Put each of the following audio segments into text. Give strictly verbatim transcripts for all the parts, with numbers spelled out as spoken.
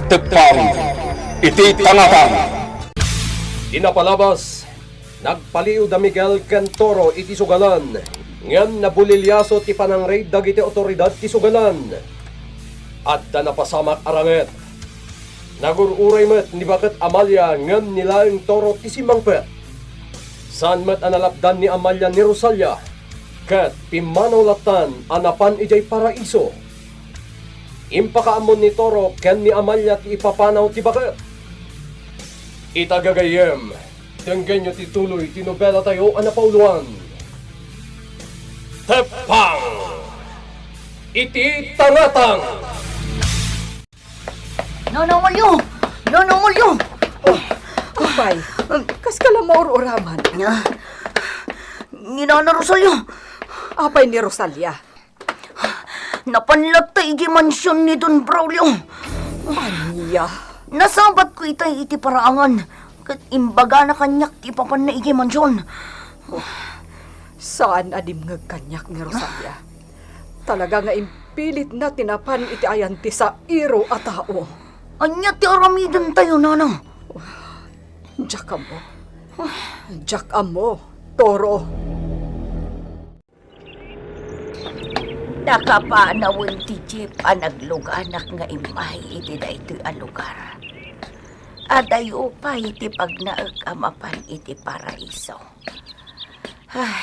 Teppang iti tangatang. Di napalabas, nagpaliw da Miguel ken Toro iti sugalan, ngem nabuliliaso ti panangrid dagiti awtoridad ti sugalan. Adda napasamak a ranget. Nagur-uray met ni baket Amalia ngem ni laeng Toro ti simmangpet. Saan met a nalapdan ni Amalia ni Rosalia, ket pimmanaw lattan a napan idiay paraiso. Impakaammon ni Toro ken ni Amalia ti ipapanaw ti baket. Ita gagayyem, denggenyo ti tuloy ti nobelatayo a napauloan. Teppang iti tangatang! Nana Amalio! Nana Amalio! Oh, apay, kaska la maur-uraman? Ah, ni Nana Rosalia. Apay ni Rosalia? Napan latta iti mansion ni Don Braulio. Ania? Nasabatko itay iti paraangan, ket imbagana kaniak ti ipapanna iti mansion. Saan a dimngeg kaniak ni Rosalia. Talaga nga impilitna ti napan iti ayan ti sairo a tao. Ania ti aramidentayo, Nana? Diak ammo. Diak ammo, Toro. Nakapanawen ti jeep a nagluganak nga immay iti daytoy a lugar. Adayo pay ti pagnaek a mapan iti paraiso. Ah,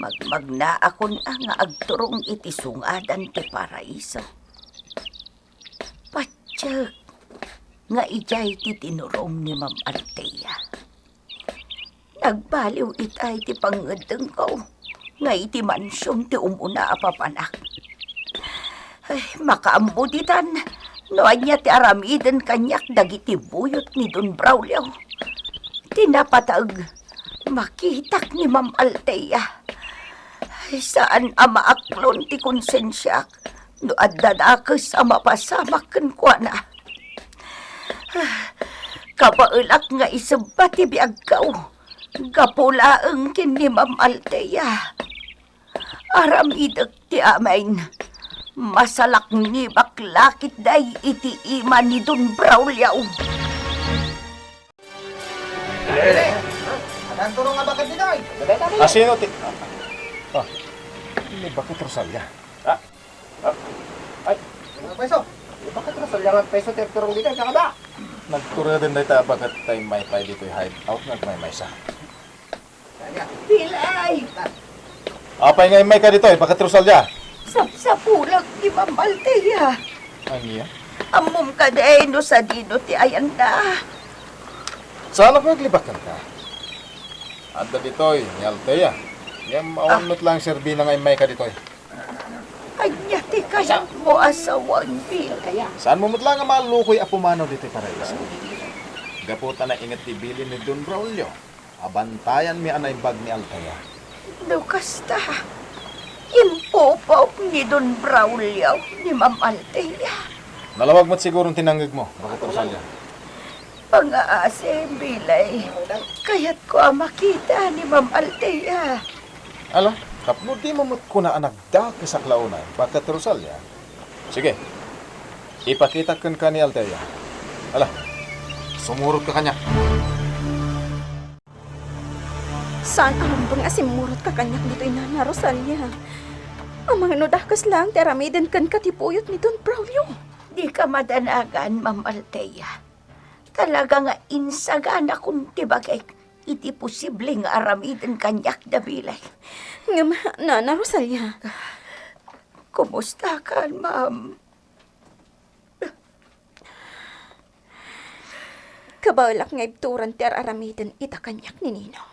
magmagnaakon a nga agturong iti sungadan ti paraiso. Patiek nga idiay ti tinurong ni Ma'am Althea. Nagbaliw itay ti pangngeddengko nga iti mansion ti umuna a papanak. Ay, makaammo ditan no ania ti aramiden kaniak dagiti buyot ni Don Braulio. Ti napateg, makitak ni Ma'am Althea. Ay, saan a maaklon ti konsensiak no adda dakes a mapasamak kenkuana. Kabaelak nga isebba ti biagko gapu laeng ken ni Ma'am Althea. Aramidek ti amin. Masalaknibak la ketdi iti ima ni Don Braulio. Adan turong a baket ditoy? Asino ti, ah, ni Baket Rosalia? Ah, ah, ay. Ano, peso? Ni Baket Rosalia nga peso ti agturong ditoy, kakada? Nagtureden dayta a baket ta immay pay ditoy hideout nga agmaymaysa. Bilay! Apay nga immayka ditoy, Baket Rosalia? Sapsapulak ni Ma'am Althea. Ania? Ammom kadi no sadino ti ayanna? Saanak nga aglibak kenka? Adda ditoy ni Althea. Ngem awan met laeng serbina nga immayka ditoy. Ania ti kayatmo a sawen, Bilay? Saanmo met laeng a malukoy a pumanaw ditoy paraiso? Gapu ta nainget ti bilin ni Don Braulio. Abantayanmi a naimbag ni Althea. No kasta, impupok ni Don Braulio ni Ma'am Althea. Nalawag met siguro ti nangngegmo, Baket Rosalia. Pangaasi, Bilay. Kayatko a makita ni Ma'am Althea. Ala, tapno dimo met kuna a nagdakesak la unay, Baket Rosalia. Sige, ipakitak kenka ni Althea. Ala, sumurotka kaniak. Saan a rumbeng a simmurotka kaniak ditoy, Nana Rosalia. Amangan no dakes laeng ti aramiden kenka ti buyot ni Don Braulio. Dika madanagan, Ma'am Althea. Talaga nga insaganakon ti bagik iti posible nga aramiden kaniak da Bilay. Ngem, Nana Rosalia. Kumustakan, ma'am? Kabaelak nga ibturan ti ar-aramiden ita kaniak ni Ninong.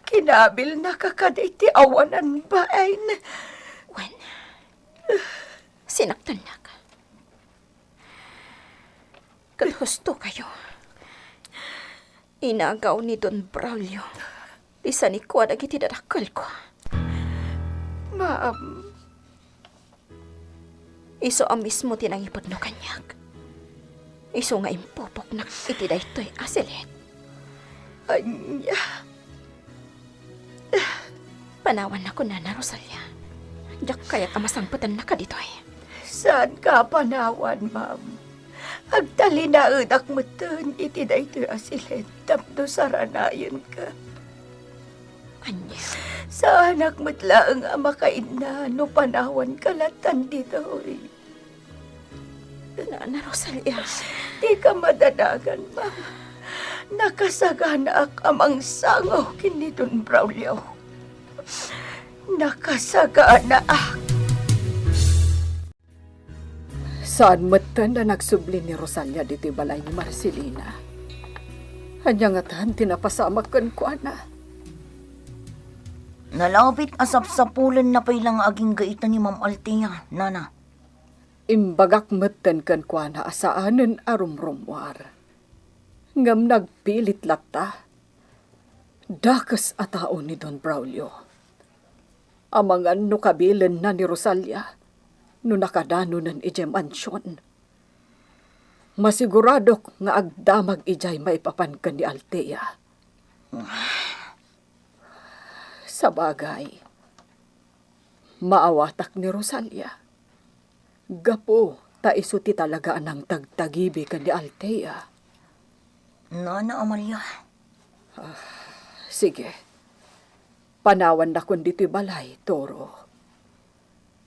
Kinabilnaka kadi ti awanan bain. Wen, sinaktannak. Ket husto kayo. Inagaw ni Don Braulio ti sanikua dagiti dadakkelko. Ma'am. Isu a mismo ti nangipudno kaniak. Isu nga impupoknak iti daytoy a siled. Ania? Panawannak, Nana Rosalia. Diak kayat a masangpetennaka ditoy. Saanka a panawan, ma'am. Agtalinaedak metten iti daytoy a siled tapno saranayenka. Ania? Saanak met laeng a makainna no panawanka lattan ditoy. Nana Rosalia. Dika madanagan, ma'am. Nakasaganaak a mangsango ken ni Don Braulio. Nakasaganaak. Saan metten a nagsubli ni Rosalia ditoy balay ni Marcelina. Ania ngatan ti napasamak kenkuana? Nalabit a sapsapulenna pay la nga agingga ita ni Ma'am Althea, nana. Imbagak metten kenkuana a saanen a rumrummuar. Ngem nagpilit latta. Dakes a tao ni Don Braulio. Amangan no kabilenna ni Rosalia no nakadanonen idiay mansion. Masiguradok nga agdamag idiay maipapan ken ni Althea. Sabagay, maawatak ni Rosalia. Gapu ta isu ti talaga a nangtagtagibi ken ni Althea. Nana Amalia. Ah, sige. Panawannakon ditoy balay, Toro.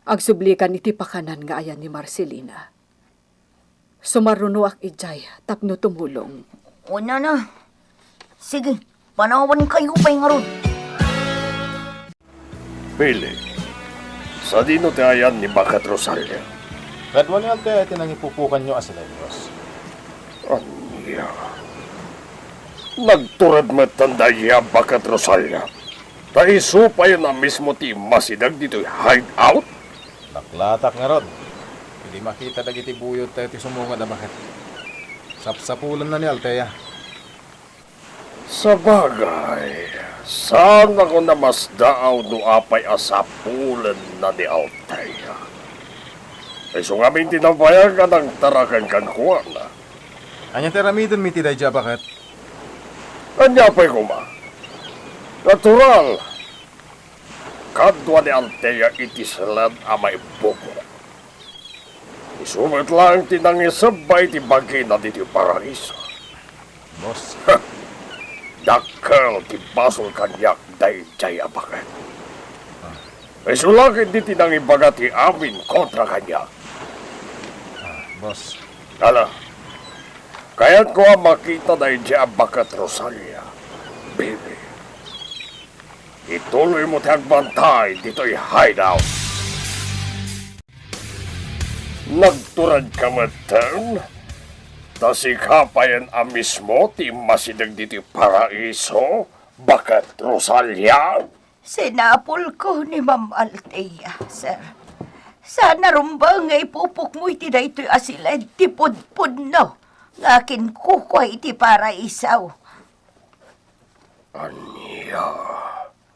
Agsublikan iti pakanan nga ayan ni Marcelina. Sumarunoak idiay tapno tumulong. O, nana. Sige, panawankayo pay ngarud. Pili, sadino ti ayan ni Baket Rosalia? Kadua ni Althea ti nangipupukanyo a siled, boss. Ania? Nagtured metten daydi a Baket Rosalia. Ta isu payen a mismo ti immasideg ditoy hideout? Naklatak ngarud. Idi makita dagiti buyodtayo ti sumungad a baket, sapsapulenna ni Althea. Sabagay, saan a namasdaaw no apay a sapulenna ni Althea. Isu ngamin ti nabayag a nangtaraken kenkuana. Ania ti aramidenmi iti daydi a baket? Ania pay koma? Natural. Kadua ni Althea iti siled a maipupok. Isu met laeng ti nangisebba iti bagina ditoy Paraiso. Boss. Dakkel ti basol kaniak daydiay a baket. Ah. Isu la ketdi ti nangibaga ti amin kontra kaniak. Ah, boss. Ala, kayatko a makita daydiay a baket, Rosalia. Bibi. Ituloymo ti agbantay ditoy hideout. Nagturedka metten? Ta sika payen a mismo ti immasideg ditoy Paraiso, Baket Rosalia? Sinapulko ni Ma'am Althea, sir. Saan a rumbeng nga ipupokmo iti daytoy a siled ti pudpudno nga akinkukua iti Paraiso. Ania?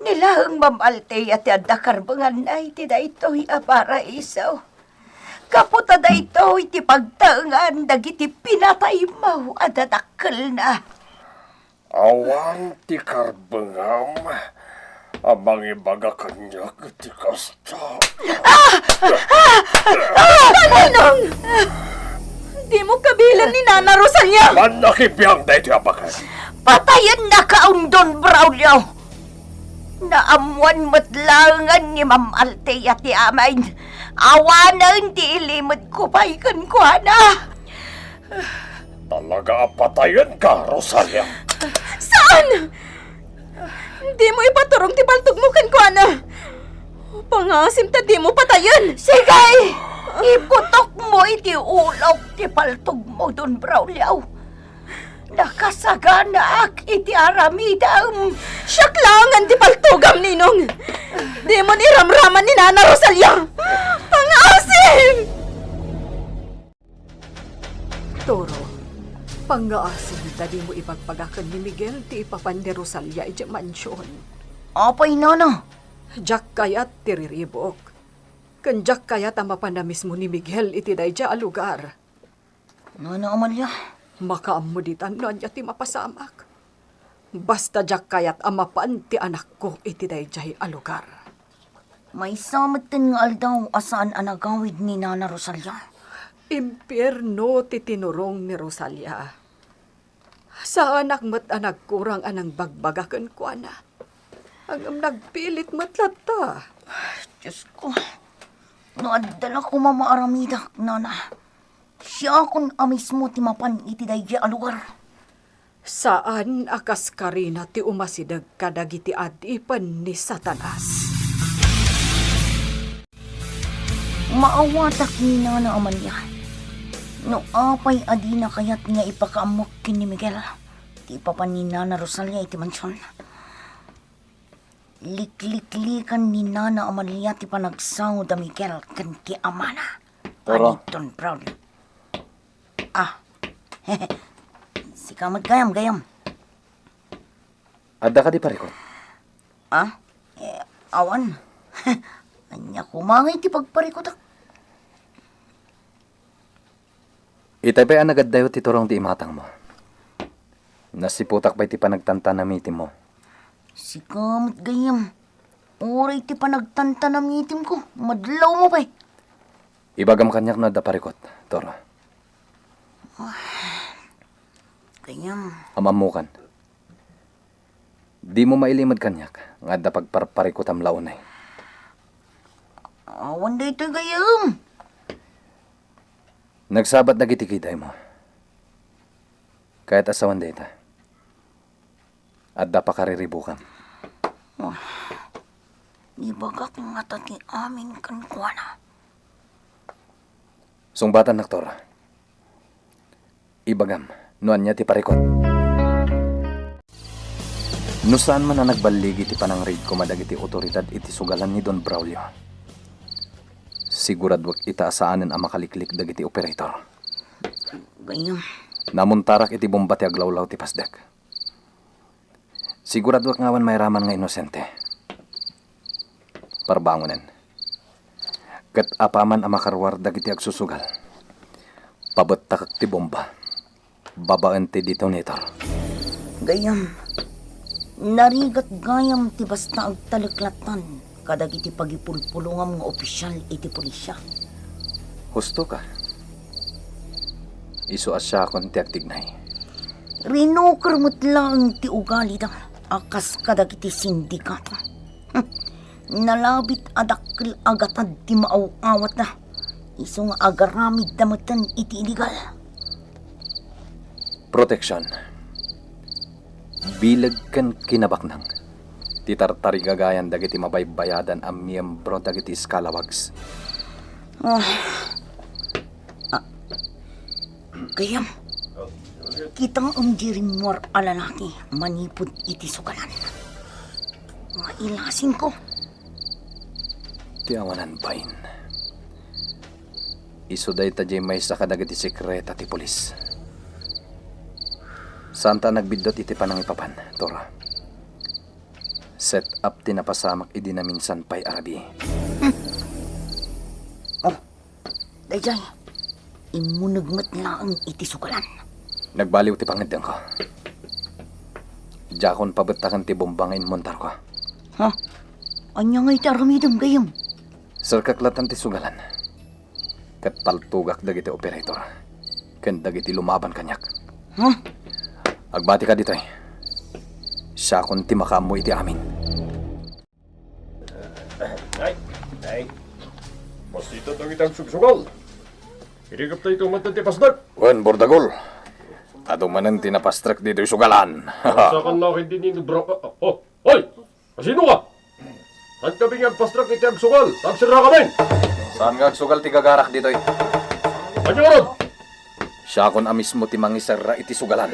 Ni laeng Ma'am Althea ti adda karbenganna iti daytoy a Paraiso. Gapu ta daytoy ti pagtaengan dagiti pinataymo a dadakkelna. Awan ti karbengam a mangibaga kaniak iti kasta. Ninong! Dimo kabilen ni Nana Rosalia! Mannakibiang daytoy a baket. Patayennaka, Don Braulio! Naammoan met laengen ni Ma'am Althea ti amin. Awanen ti ilimedko pay kenkuana. Talaga a patayenka, Rosalia. Saan? Dimo ipaturong ti paltogmo kenkuana. Pangaasim ta dimo patayen. Sige! Iputokmo iti ulok ti paltogmo, Don Braulio. Nakasaganaak iti aramidem. Siak laengen ti paltogam, Ninong. Dimon iramraman ni Nana Rosalia. Pangaasim! Toro, pangngaasim ta dimo ibagbaga ken ni Miguel ti ipapan ni Rosalia idiay mansion. Apay, Nana? Diak kayat ti riribuk. Ken diak kayat a mapan a mismo ni Miguel iti daydiay a lugar. Nana Amalia? Makaammo ditan no ania ti mapasamak. Basta diak kayat a mapan ti anakko iti daydiay a lugar. Maysa metten nga aldaw a saan a nagawid ni Nana Rosalia. Impierno ti tinurong ni Rosalia. Saanak met a nagkurang a nangbagbagak kenkuana. Ngem nagpilit met latta. Diosko, no adda la koma maaramidak, Nana, siakon a mismo ti mapan iti daydiay a lugar. Saan a kaskarina ti umasideg kadagiti adipen ni Satanas. Maawatak ni Nana Amalia. No apay a dina kayat nga ipakaammok ken ni Miguel ti ipapan ni Nana Rosalia iti mansion, likliklikan ni Nana Amalia ti panagsaw da Miguel ken ti amana. Tara. Aniton, Braulio. Ah. Sika met gayam, gayam. Adda kadi parikut? Ah? Eh, awan. Ania koma ngay ti pagparikutak? Itay pay a nagaddayo ti turong ti imatangmo. Nasiputak pay ti panagtantanamitimmo. Sika met gayam. Uray ti panagtantanamitimko, madlawmo pay. Ibagam kaniak no adda parikut, Tora. Ah, gayam. Am-ammokan. Dimo mailimed kaniak nga adda pagparparikutam la unay. Awan daytoy gayam. Nagsabat dagiti kidaymo. Kayat a sawen dayta. Adda pakariribukam. Ah, ibagak ngata ti amin kenkuana. Sungbatannak, Tora. Ibagam no ania ti parikut. No saan man a nagballigi ti panangridko kadagiti awtoridad iti sugalan ni Don Braulio, siguraduek ita a saanen a makaliklik dagiti operator. Gayam. Namuntarak iti bomba ti aglawlaw ti pasdek. Siguraduek nga awan mairaman nga inosente. Parbangonen. Ket apaman a makaruar dagiti agsusugal, pabettakek ti bomba babaen ti detonator. Gayam, narigat gayam ti basta agtalek lattan kadagiti pagipulpulongam nga opisial iti pulisya. Husto ka. Isu a siakon ti agtignay. Rinuker met laeng ti ugalida a kas kadagiti sindikato. Hm. Nalabit a dakkel a gatad ti maaw-awatda. Isu nga agaramidda metten iti iligal. Proteksion, bileg ken kinabaknang ti tartarigagayan dagiti mabaybayadan a miyembro dagiti Scalawags. Ah. Ah. Gayam, kitaem di rimmuar a lalaki manipud iti sugalan. Mailasingko. Ti awanan bain. Isu dayta diay maysa kadagiti sekreta ti pulis. Saanta a nagbiddut iti panangipapan, Tora. Set up ti napasamak idi naminsan pay a rabii. Oh, daydiay, immuneg met laeng iti sugalan. Nagbaliw ti pangngeddengko. Diakon pabettaken ti bomba nga immontarko. Ha? Ania ngay ti aramidem, gayam? Serkak lattan ti sugalan. Ket paltogak dagiti operator ken dagiti lumaban kaniak. Ha? Agbatika ditoy. Siakon ti makaammo iti amin. Ay, ay. Masita dagiti agsugsugal. Irigapta ito man ti pasdek. Wen, Bordagol. Adu manen ti napastrek ditoy sugalan. Sakan na kayo din yung bro-, oh, oh, hoy! Kasino ka? Saan kami nga agpastrek iti agsugal? Agserra kami! Saan nga agsugal ti gagarak ditoy? Anya ngarud? Siakon a mismo ti mangiserra iti sugalan.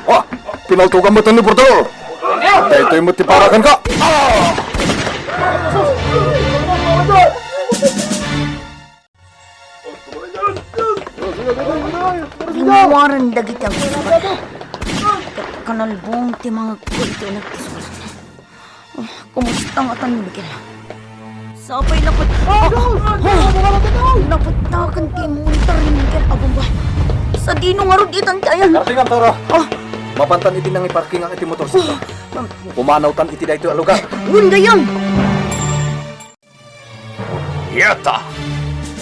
Ah! Pinaltugan mo ni Bordador! Daytoy mo ti parakan ka! Ah! Rimmuaren dagiti agsusugal. Ket kanalbong ti mangagko iti uneg ti sugalan. Ah, kumusta ngatan ni Miguel? Sapay napet-, ah! Ah! Napettaken ti immuntar ni Miguel a bomba. Sadino ngarud itan ti ayan? Kartingan, Toro. Ah! Mapantan iti nangiparkingak iti motorsiklo. Ah! Pumanawtan iti daytoy a lugar. Wen gayam! Ita,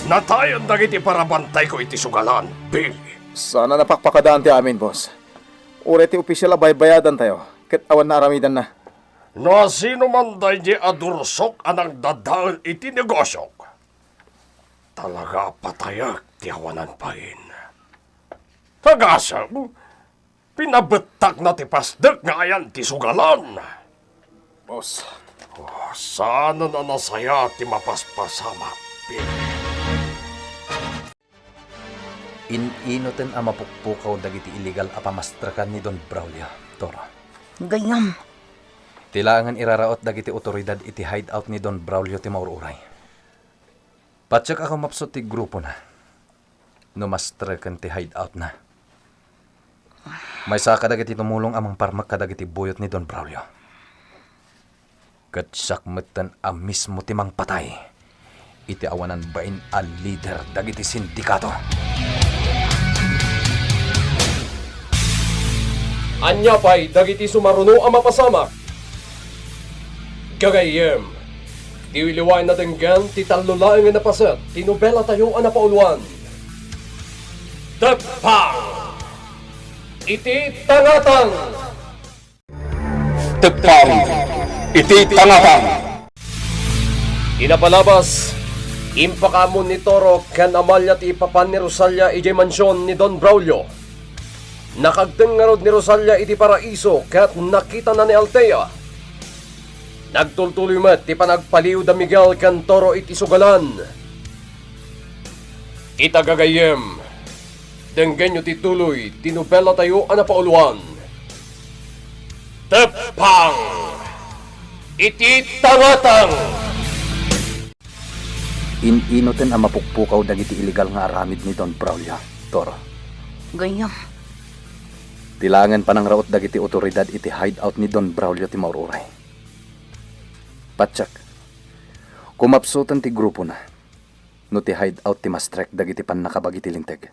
natayan dagiti parabantayko iti sugalan, Billy. Saan a napakpakadaan ti amin, boss. Uray ti opisyal a baybayadantayo, ket awan naaramidanna. No asino man daydi a dursok a nagdadael iti negosiok, talaga a patayek ti awanan bain. Agasem, pinabettakna ti pasdek nga ayan ti sugalan. Boss. Oh, saanen a nasaya ti mapaspasamak, Billy. In-inoten a mapukpukaw dagiti illegal a pamastrekan ni Don Braulio, Toro. Gayyem. Ti laengen iraraot dagiti otoridad iti hideout ni Don Braulio ti maur-uray. Patiek a kumapsut ti grupona no mastreken ti hideoutna. Maysa kadagiti tumulong a mangparmek kadagiti buyot ni Don Braulio. Ket siak metten a mismo ti mangpatay iti awanan bain a lider dagiti sindikato. Ania pay dagiti sumaruno a mapasamak? Gagayyem, ti liwaen a denggen ti tallo laengen a paset ti nobelatayo a napauluan. Teppang iti tangatang! Teppang iti tangatang! Ti napalabas, impakaammo ni Toro ken Amalia ti ipapan ni Rosalia idiay mansion ni Don Braulio. Nakagteng ngarud ni Rosalia iti paraiso ket nakitana ni Althea. Nagtultuloy met ti panagpaliw da Miguel ken Toro iti sugalan. Ita gagayyem, denggenyo ti tuloy ti nobelatayo a napauluan. Teppang iti tangatang! In-inoten a mapukpukaw dagiti illegal nga aramid ni Don Braulio, Toro. Gayyem. Ti laengen panangraot dagiti otoridad iti hideout ni Don Braulio ti maur-uray. Patiek, kumapsuten ti grupona no ti hideout ti mastrek dagiti pannakabagi ti linteg.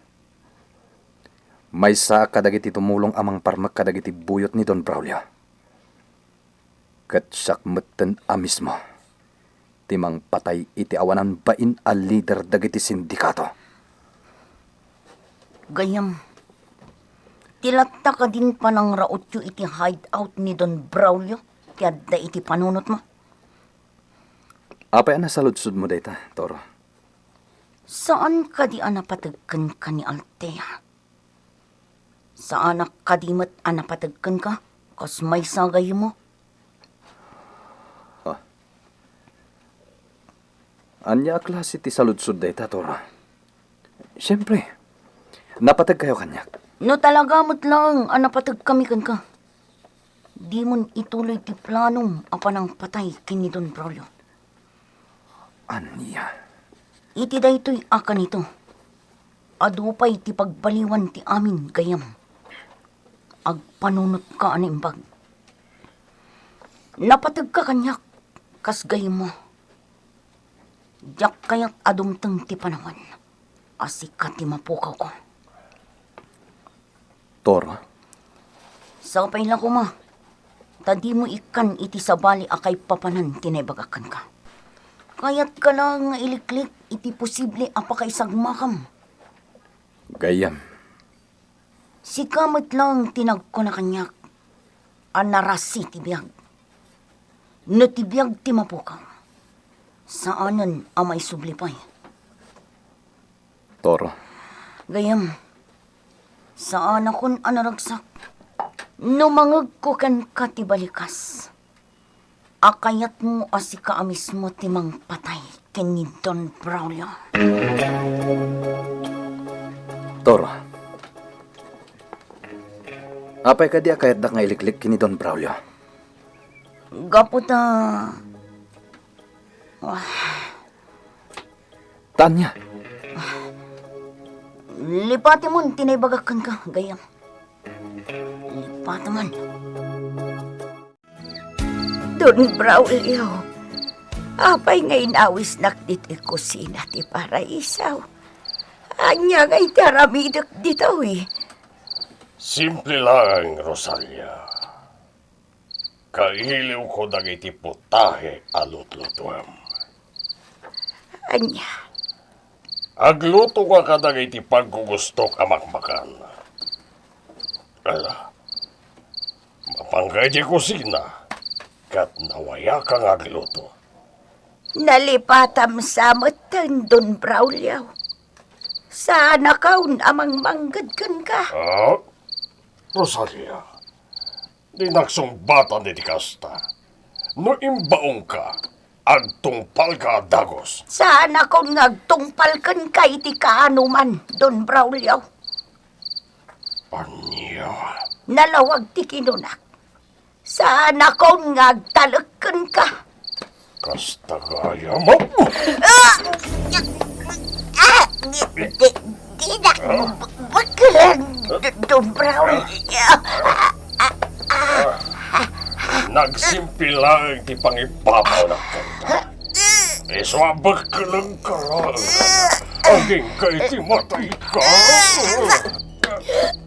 Maysaak kadagiti tumulong a mangparmek kadagiti buyot ni Don Braulio. Ket siak metten a mismo ti mangpatay iti awanan bain a lider dagiti sindikato. Gayyem, ti latta kadin panangraotyo iti hideout ni Don Braulio ti adda iti panunotmo? Apay a nasaludsodmo dayta, Toro? Saan kadi a napateg kenka ni Althea? Saanak kadi met a napateg kenka, kas maysa gayyemmo? Ha? Ania a klase ti saludsod dayta, Toro? Siempre, napategkayo kaniak. No talaga met laeng a napategkami kenka, dimon ituloy ti planom a panangpatay ken ni Don Braulio. Ania? Iti daytoy a kanito, adu pay ti pagbaliwan ti amin gayyem. Agpanunotka a naimbag. Napategka kaniak kas gayyemmo. Diak kayat a dumteng ti panawen a sika ti mapukawko. Toro? Sapay la koma ta dimo ikkan iti sabali a kaipapanan ti naibagak kenka. Kayatka laeng nga iliklik iti posible a pakaisagmakam. Gayyem. Sika met laeng ti nagkuna kaniak a narasi ti biag. No ti biag ti mapukaw, saanen a maisubli pay. Toro. Gayyem, saanakon a naragsak no mangegko kenka ti balikas a kayatmo a sika a mismo ti mangpatay ken ni Don Braulio. Toro, apay kadi a kayatdak nga iliklik ken ni Don Braulio? Gapu ta, ah, Tanya. Lipatemon ti naibagak kenka, gayyem. Lipatemon. Don Braulio, apay nga inawisnak ditoy kusina ti paraiso? Ania ngay ti aramidek ditoy? Simple laeng, Rosalia. Kailiwko dagiti putahe a lutlutuem. Ania? Agluto nga kadagiti paggugustok a makmakan. Ala, mapanka iti kusina, ket nawayaka nga agluto. Nalipatam sa metten, Don Braulio. Saanakon a mangmangged kenka. Ah, Rosalia, dinak sungbatan iti kasta. No imbaonka, agtungpalka a dagus. Saanakon nga agtungpal kenka iti kaanoman, Don Braulio. Ania? Nalawag ti kinunak. Saanakon nga agtalek kenka. Kasta gayam. Ah! Ah! Di, di, dinak b-, bekkeleng, D-, Don Braulio. Nagsimpi laeng ti pangibabawnak kenka. Isu a bekkelengka laeng. Agingga iti matayka.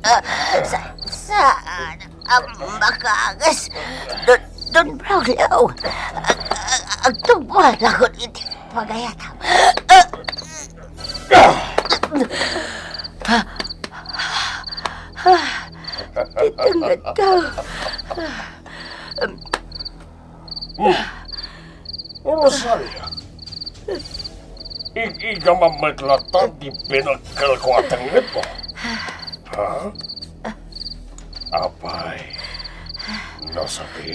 Ah, sa-, saan a makaangas, Don, Don Braulio? Ag-, ag-, agtungpalakon iti pagayatam. Ti tengngedko. Hmm. Rosalia, ig-igam met latta ti binekkelko a tengngedmo. Ha? Apay, nasakit?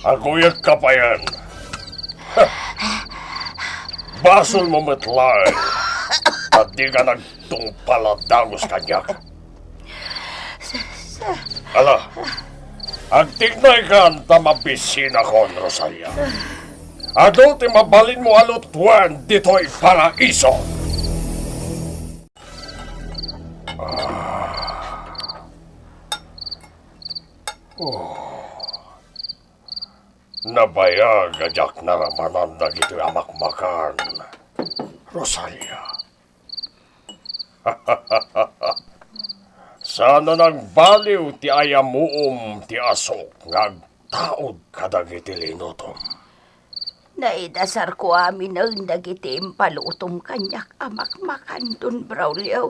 Aguyegka payen. Basolmo met laeng a dika nag- tungpal a dagus kaniak. Ala, agtignaykan ta mabisinakon, Rosalia. Adu ti mabalinmo a lutuen ditoy paraiso. Ah. Oh. Nabayag a diak naramanan dagitoy a makmakan, Rosalia. Saan a nagbaliw ti ayamuom ti asok nga agtaud kadagiti linutom. Naidasarko aminen dagiti impalutom kaniak a makmakan, Don Braulio.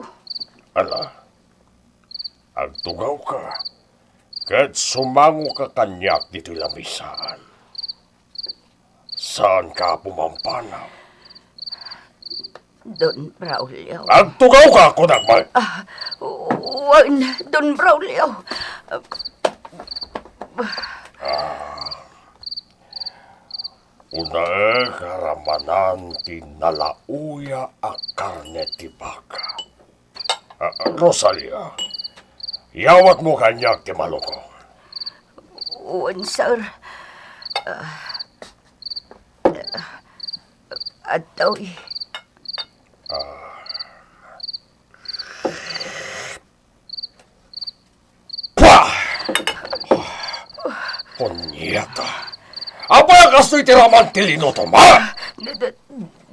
Ala, agtugawka, ket sumangoka kaniak ditoy lamisaan. Saanka a pumampanaw. Don Braulio. Agtugawka, kunak met! Ah, wen, Don Braulio. Ah, unaek a ramanan ti nalaoya a karne ti baka. Ah, Rosalia, yawatmo kaniak ti malukong. Wen, sir. Ah, ah, adtoy. Ah. Pah! Punyeta! Apay a kastoy ti raman ti linutom, ha? D-, d-,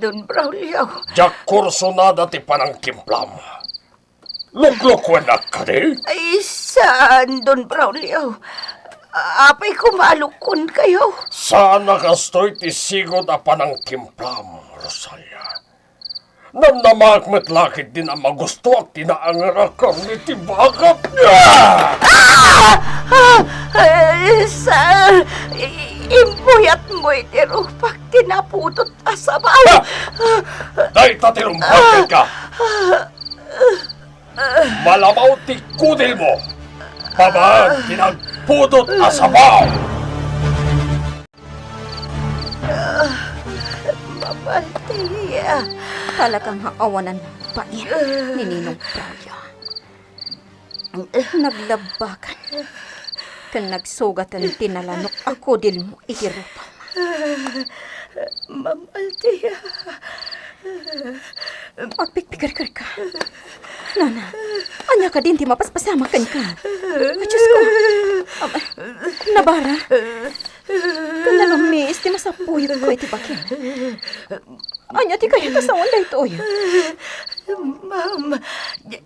Don Braulio. Diak kursunada ti panangtimplam. Luklukuenak kadi? Ay, saan, Don Braulio. Apay koma a lukkuenkayo? Saan a kastoy ti sigud a panangtimplam, Rosalia. Namnamaak met la ketdin a magustoak ti naangar a karne ti bakak. Ah! Ah! Ay, sir, i-, impuyatmo iti rupak ti napudot a sabaw. Ah! Dayta ti rumbag kenka. Malamaw ti kudilmo. Babaen ti nagpudot a sabaw. Ah, Mama Althea. Talaga nga awanan pait ni Ninong Braulio. Naglabbakan ken nagsugaten ti nalanok a kudilmo iti rupam. Mama Althea. Agpikpikerkerka. Nana, ania kadin ti mapaspasamak kenka? Ay, Diyos ko. Am-, nabara. Ken nalummiis ti masapuyotko iti bakim. Ania ti kayat a sawen daytoy? Ma'am, di-,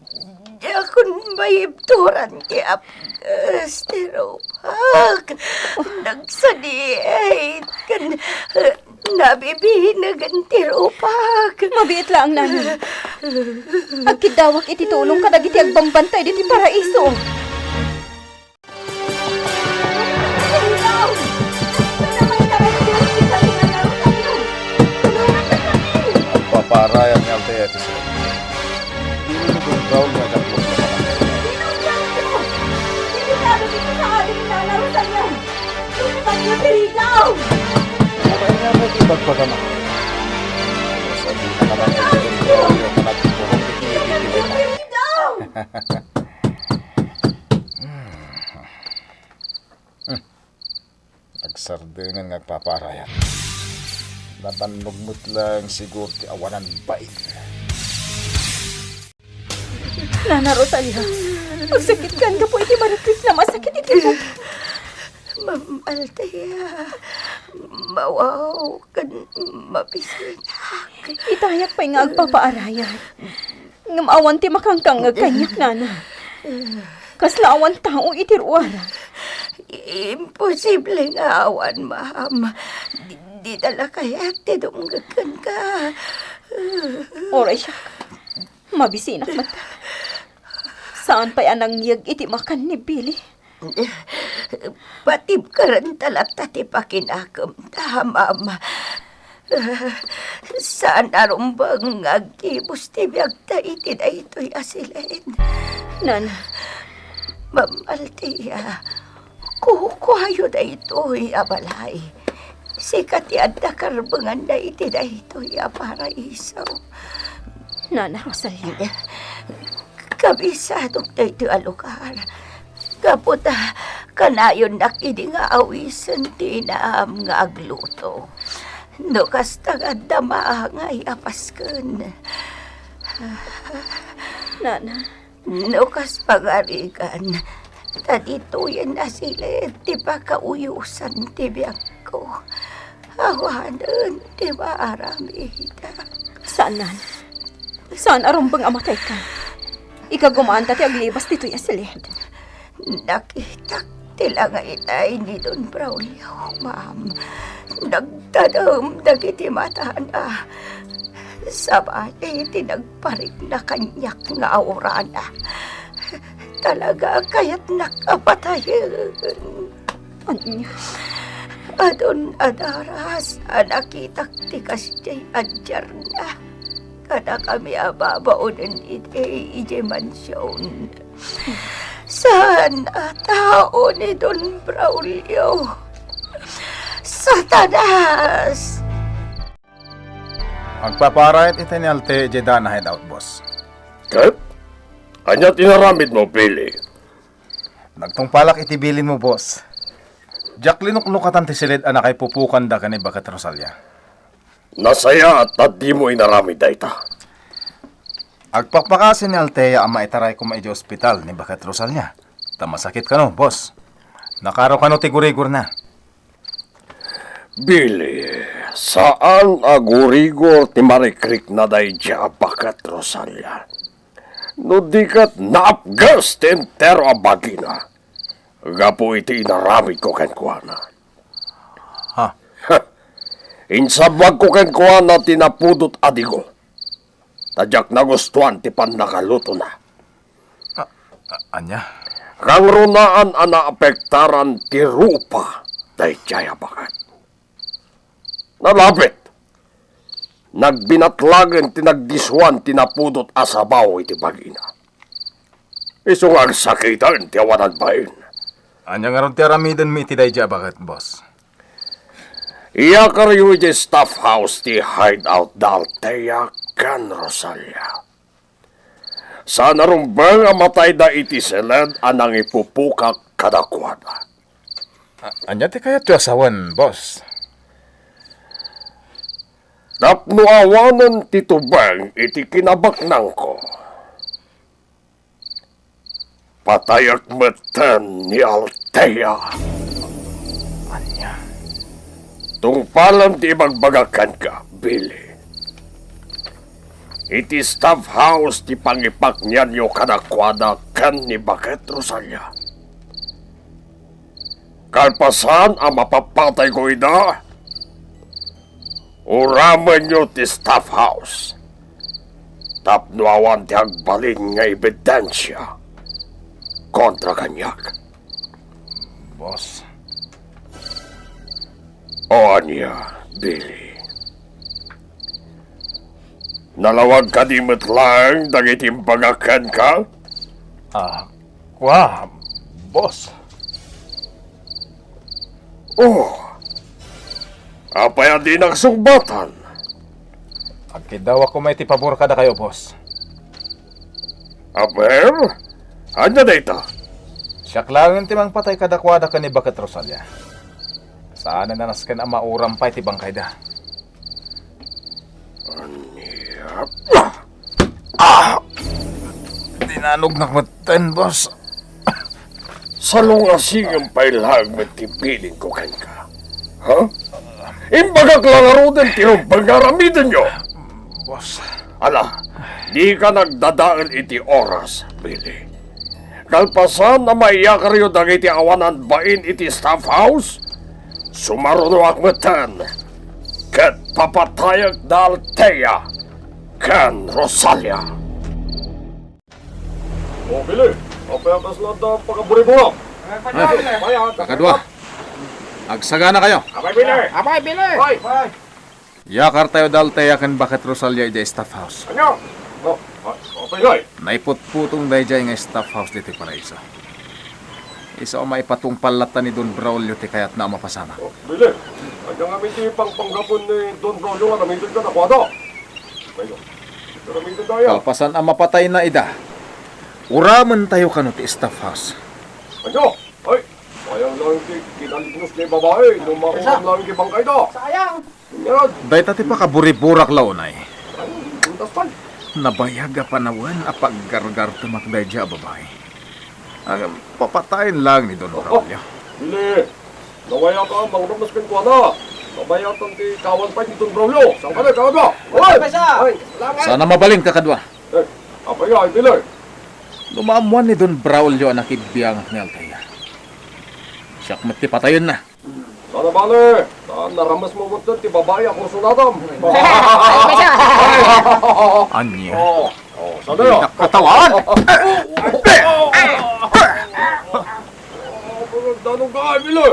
Dakon maibturan ti apgas ti rupak. Nagsadiit ken, eh, nabibinegen ti rupak. Mabiit laeng, nanay. Agkiddawak iti tulong kadagiti agbambantay ditoy paraiso. Agpapaarayan ni Althea ti sila. Dili ni Don Braulio nga agluto. Delikado ditoy sa ading ni Nana Rosalia. Lumipatyo ti rigaw! Mabait nga may ibagbaga na. Sabi na naman ni Don Braulio nga nagpupurong iti iti. Lumipatyo ti rigaw! Agsardengen nga agpapaarayat. Nabannog met laeng siguro ti awanan bain. Nana Rosalia, agsakitkan gapu iti marikrik nga masakit iti buok. Ma'am Althea, mawaw ken mabisinak. Itayak pay nga agpapaarayat. Ngem awan ti makangkangngeg kaniak, nana. Kasla awan tao iti ruar. Imposible nga awan, ma'am. Di, dida la kayat ti dumngeg kenka. Uray siak. Mabisinak met. Saan pay a nangyeg iti makan ni Billy. Patibkerenta latta ti pakinakemta, ma'am. Saan a rumbeng nga aggibus ti biagta iti daytoy a siled. Nana. Ma'am Althea, kukuayo daytoy a balay. Sika ti adda karbenganna iti daytoy a paraiso. Nana Rosalia. Kabisadok daytoy a lugar. Gapu ta kanayonnak idi nga awisen ti inaam nga agluto. No kasta nga adda maangay a pasken. Nana. No kas pagarigan, ta ditoyen a siled ti pakauyosan ti biagko. Awanen ti maaramidak. Saan, nana. Saan a rumbeng a matayka. Ikagumaanta ti aglibas ditoy a siled. Nakitak ti langitay ni Don Braulio, ma'am. Nagtadem dagiti matana. Sabali ti nagparikna kaniak nga aurana. Talaga a kayatnak a patayen. Ania? Adun a daras a nakitak ti kasdiay a diarna. Kadakami a babaonen iti idiay mansion. Saan a tao ni Don Braulio. Satanas! Agpapaarayat iti ni Althea idiay daan a hideout, boss. Ket? Ania ti inaramidmo, Billy? Nagtungpalak iti bilinmo, boss. Diak linuknukatan ti siled a nakaipupokanda ken ni Baket Rosalia. Nasayaat ta dimo inaramid dayta. Agpakpakaasi ni Althea a maitarayko idiay ospital ni Baket Rosalia. Ta masakit kano, boss. Nakaro kano ti gurigorna. Billy, saan a gurigor ti marikrikna daydiay a Baket Rosalia. No di ket naapgas ti entero a bagina gapu iti inaramidko kenkuana. Ha? Insabagko kenkuana ti napudot a digo, ta diak nagustuan ti pannakalutona. A-, a-, ania? Kangrunaan a naapektaran ti rupa daydiay a baket. Nalabit. Nagbinatlagen ti nagdisuan ti napudot a sabaw iti bagina. Isu nga agsakiten ti awanan bain. Ania ngarud ti aramidenmi iti daydiay a baket, boss? Iyakaryo idiay staff house ti hideout da Althea ken Rosalia. Saan a rumbeng a matayda iti siled a nangipupokak kadakuada. A-, ania ti kayatyo a sawen, boss? Tapno awanen ti tubeng iti kinabaknangko, patayek metten ni Althea. Ania? Tungpalem ti ibagbagak kenka, Billy. Iti staff house ti pangipaknianyo kadakuada ken ni Baket Rosalia. Kalpasan a mapapatayko ida, uramenyo ti staff house tapno awan ti agbalin nga ebidensia kontra kaniak. Boss. O ania, Billy? Nalawag kadi met laeng dagiti imbagak kenka? Ah, kua, boss. Oh, apay a dinak sungbatan? Agkiddawak koma iti pabor kadakayo, boss. Aber, ania dayta? Siak laengen ti mangpatay kadakuada ken ni Baket Rosalia. Saanen a nasken a mauram pay ti bangkayda. Ania? Ah! Dinanognak metten, boss. Salungasingem pay laeng met ti bilinko kenka. Ha? Imbagak la ngaruden ti rumbeng nga aramidenyo. Boss. Ala, dika nagdadael iti oras, Billy. Kalpasan a maiyakaryo dagiti awanan bain iti staff house, sumarunoak metten ket papatayek da Althea ken Rosalia. O, Billy, apay a kasla adda pagaburiburak? Ay, kakadua. Agsaganakayo. Apay, Billy. Apay, Billy. Apay. Iyakartayo da Althea ken Baket Rosalia idiay staff house. Ania? O, a-, apay ngay? Naiputputong daydiay nga staff house ditoy Paraiso. Isu a maipatungpal latta ni Don Braulio ti kayatna a mapasamak. O, Billy, ania ngamin ti pangpanggapon ni Don Braulio nga aramiden kadakuada? Apay ngay? Aramiden da aya? Kalpasan a mapatayna ida, uramentayo kano ti staff house. Ania? Ay, sayang lang ti kinaliknos ti babai, no mauram lang ti bangkayda. Sayang. Ngarud. Dayta ti pakaburiburak la unay. Ay, buntas pay. Nabayag a panawen a paggargartemak daydiay a babai. Ngem papatayen laeng ni Don Braulio. Billy, nawayak a mangrumus kenkuana. Nabayatan ti kawan pay ni Don Braulio. Saan ka na, kawan mo? Oy! Ay, salamat. Saan a mabalin, kakadua? Eh, apay ngay, Billy? No maammuan ni Don Braulio a nakibiangak ni Althea, siak met ti patayenna. Saan a bale, ta narames mo met ti babai a kursunadam. Ania? O, o, saan a? Dinak katawaan! Danong ka, Billy!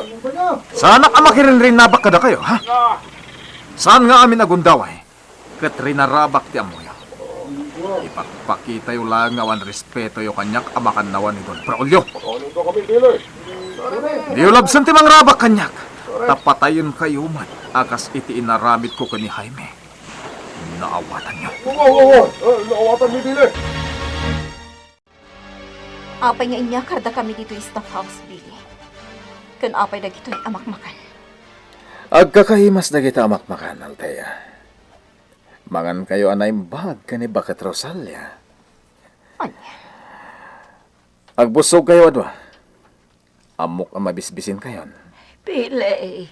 Saanak a makirinrinabak kadakayo, ha? Saan nga amin a gundaway ket rinarabak ti ammoyo. Ipakpakitayo laeng nga awan respetoyo kaniak a makannawan ni Don Braulio. Diyo labsen ti mangrabak kaniak, ta patayenkayo met a kas iti inaramidko ken ni Jaime. Naawatanyo. Wa, wa, wa, wa. Eh, naawatan mi, Billy. Apay nga inyakardakami ditoy staff house, Billy? Ken apay dagitoy a makmakan? Agkakaimas dagita a makmakan, Althea. Mangankayo a naimbag ken ni Baket Rosalia. Ania? Agbussogkayo a dua. Ammok a mabisbisinkayon. Billy,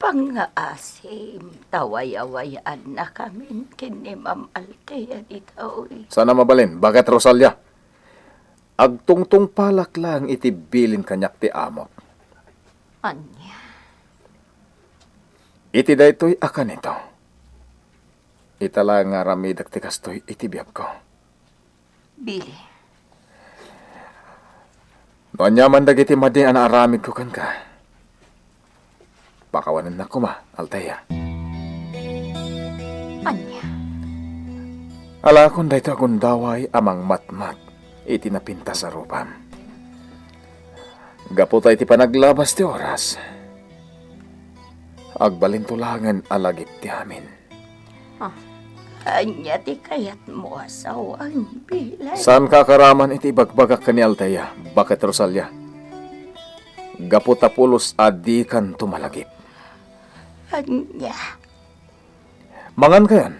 pangngaasim ta wayawayaannakamin ken ni Ma'am Althea ditoy. Saan a mabalin, Baket Rosalia. Agtungtungpalak laeng iti bilin kaniak ti amok. Ania? Iti daytoy a kanito, ita la nga aramidek ti kastoy iti biagko. Billy. No aniaman dagiti madi a naaramidko kenka, pakawanennak koma, Althea. Ania? Alaakon daytoy a gundaway a mangmatmat iti napintas a rupam. Gapu ta iti panaglabas ti oras, agbalinto laengen a lagip ti amin. Ah, ania ti kayatmo a sawen, Billy? Saanka a karaman iti ibagbagak ken ni Althea, Baket Rosalia. Gapu ta pulos a dikanto malagip. Ania? Mangankayon,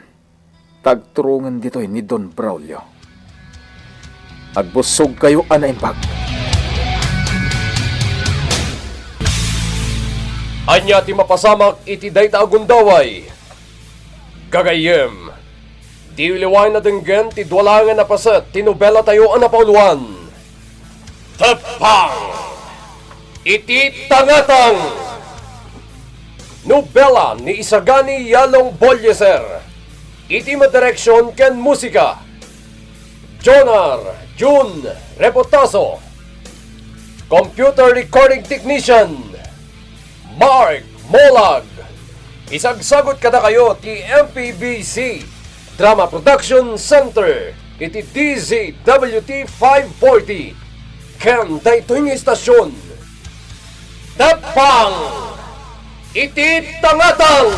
ta agturongen ditoy ni Don Braulio. Agbussogkayo a naimbag. Ania ti mapasamak iti dayta a gundaway? Gagayyem, Ti uliwaen a denggen ti dua laengen a paset ti nobelatayo a napauluan. Teppang iti tangatang. Nobela ni Isagani Yalong Bolleser. Iti madireksion ken musika, Jonar Jun Repotaso. Computer recording technician, Mark Molag. Isagsagut kadakayo ti M P B C Drama Production Center iti D Z W T five forty. Ken daytoy nga istasyon, Teppang iti tangatang.